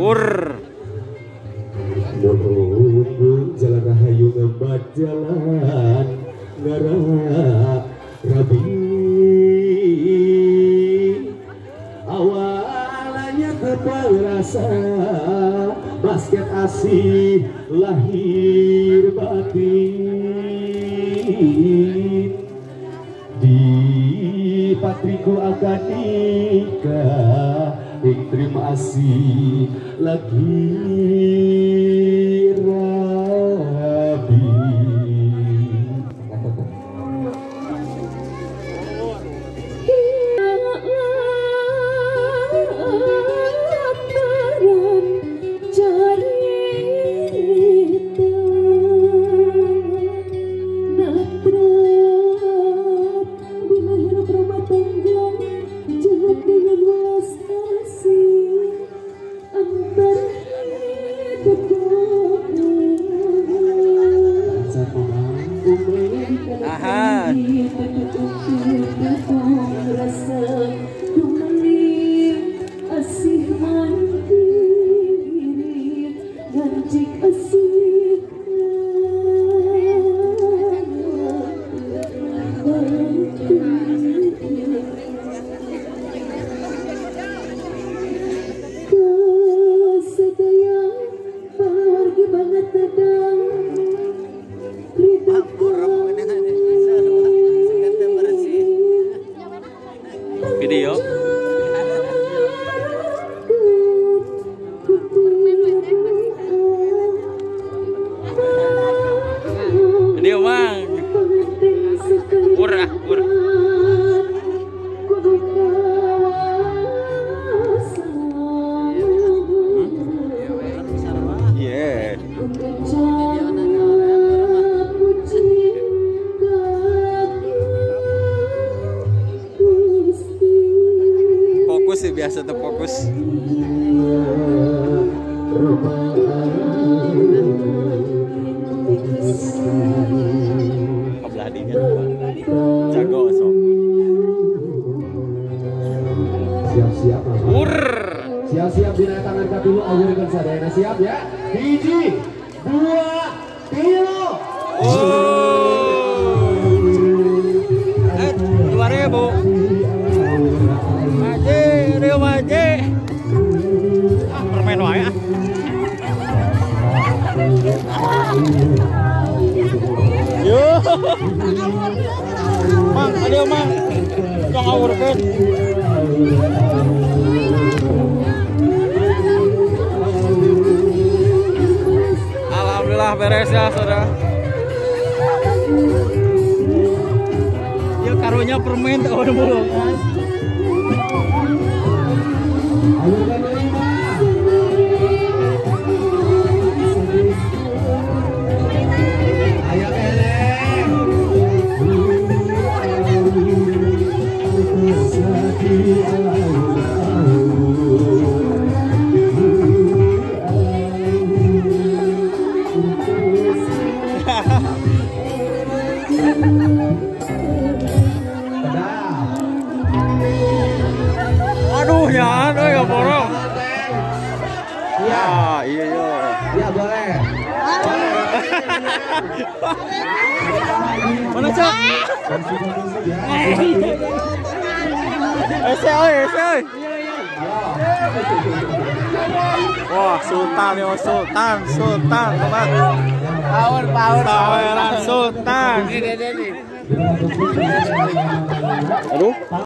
Ur. Mun jalan rahayu ngembat jalan ngarah rabi. Awalannya terperasa basket asih lahir batin. Di patriku akan nikah ing terima asih lagi rabi. Aha. Video. Video mang. Urah, urah. Yeah. Fokus sih, biasa tuh fokus. Jago sok. Siap-siap. Siap-siap dina tangan katilu awurkeun sadayana siap ya. 1, 2, 3. Oh. 2000. Maje, Rio maje. Ah, permen wae ah. Yo. Mang, aduh mang. Tong awurkeun. Alhamdulillah beres ya, saudara. Ya karunya permen teh udah bolongan. Aduh ya, aduh ya borong. Iya, iya, iya. Iya boleh. Mana cok? Ese oi, ese oi. Wah, Sultan ya, Sultan, Sultan, teman. Power, power, power, Sultan. Aduh.